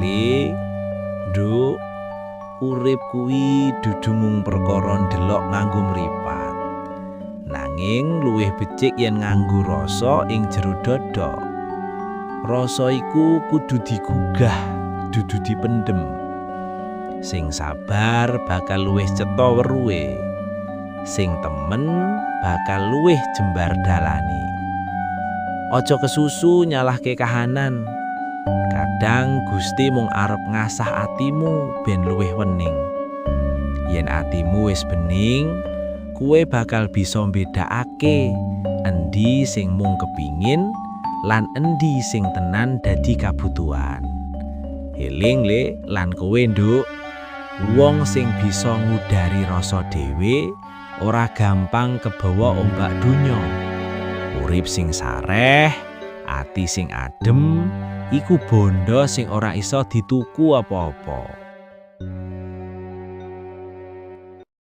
Le, Nduk, urip kuwi dudu mung perkara ndelok nganggo mripat. Nanging luwih becik yen nganggo rasa ing jero dada. Rasa iku kudu digugah, dudu dipendhem. Sing sabar bakal luwih cetha weruhe. Sing temen bakal luwih jembar dalane. Aja kesusu nyalahke kahanan. Kadang Gusti mung arep ngasah atimu ben luwih wening. Yen atimu wis bening, kowe bakal bisa mbedakake endi sing mung kepingin lan endi sing tenan dadi kabutuhan. Eling, Le, lan kowe, Nduk, wong sing bisa ngudari rasa dhewe ora gampang kebawa ombak donya. Urip sing sareh, ati sing adem, iku bondo sing ora iso dituku apa-apa.